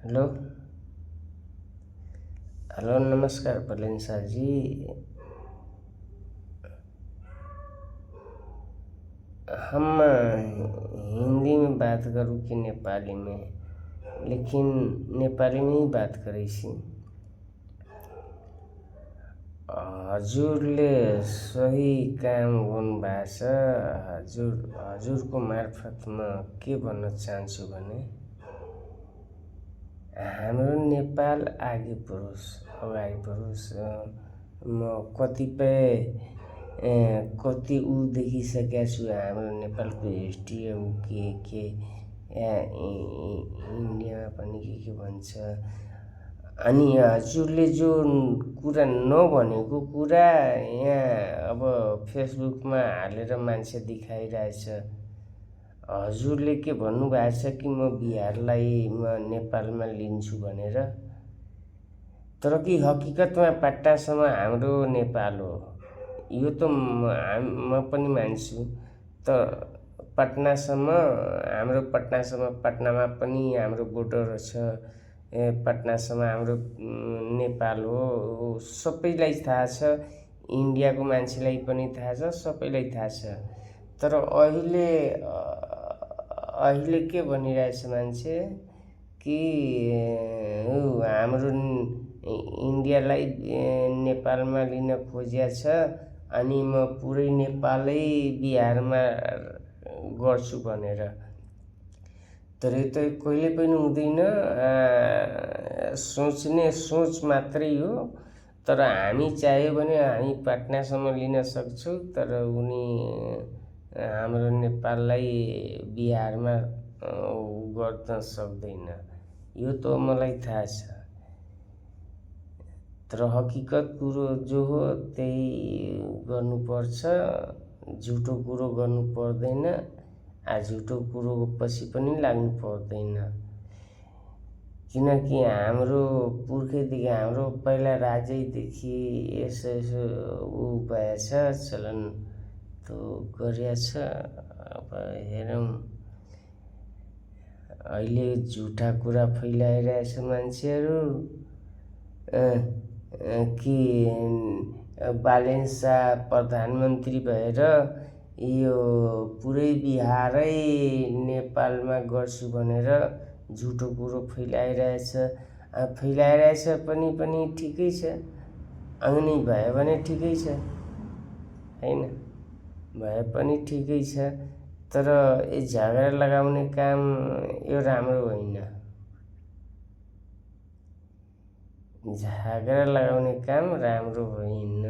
Hello hello नमस्कार पलेन sir जी। हम हिंदी में बात करूँ कि नेपाली में, लेकिन नेपाली में ही बात करै छी। हजुरले सही काम गर्नुभएको छ। हजुरको मार्फत म के भन्न चाहन्छु भने हाम्रो नेपाल अगाडि बढोस्। म कति देखिसकेका छु हाम्रो नेपालको हिस्ट्री के इन्डियामा पनि के भन्छ। अनि हजुरले जो कुरा नभनेको कुरा यहाँ अब फेसबुकमा हालेर मान्छे देखाइरहेछ। हजुरले के भन्नुभएको छ कि म बिहारलाई म नेपालमा लिन्छु भनेर, तर कि हकिकतमा पटनासम्म हाम्रो नेपाल हो। यो त म पनि मान्छु। तर पटनासम्म पटनामा पनि हाम्रो बोर्डर छ। पटनासम्म हाम्रो नेपाल हो, सबैलाई थाहा छ। इन्डियाको मान्छेलाई पनि थाहा छ, सबैलाई थाहा छ। तर अहिले के भनिरहेछ मान्छे कि हाम्रो इन्डियालाई नेपालमा लिन खोजिया छ, अनि म पुरै नेपालै बिहारमा गर्छु भनेर। तर यो त कहिले पनि हुँदैन। सोच मात्रै हो। तर हामी चाह्यो भने हामी पटनासम्म लिन सक्छौँ, तर उनी हाम्रो नेपाललाई बिहारमा गर्न सक्दैन। यो त मलाई थाहा छ। तर हकिकत कुरो जो हो त्यही गर्नुपर्छ। झुटो कुरो गर्नु पर्दैन। झुटो कुरो पछि पनि लाग्नु पर्दैन। किनकि हाम्रो पुर्खैदेखि, हाम्रो पहिला राजैदेखि यसो भएछ, चलन त गरिएछ। अब हेरौँ, अहिले झुटा कुरा फैलाइरहेछ मान्छेहरू कि बालेन शाह प्रधानमन्त्री भएर यो पुरै बिहारै नेपालमा गर्छु भनेर झुटो कुरो फैलाइरहेछ पनि ठिकै छ। अनि भयो भने ठिकै छ, हैन? भए पनि ठिकै छ। तर यो झगडा लगाउने काम यो राम्रो होइन। झगडा लगाउने काम राम्रो होइन।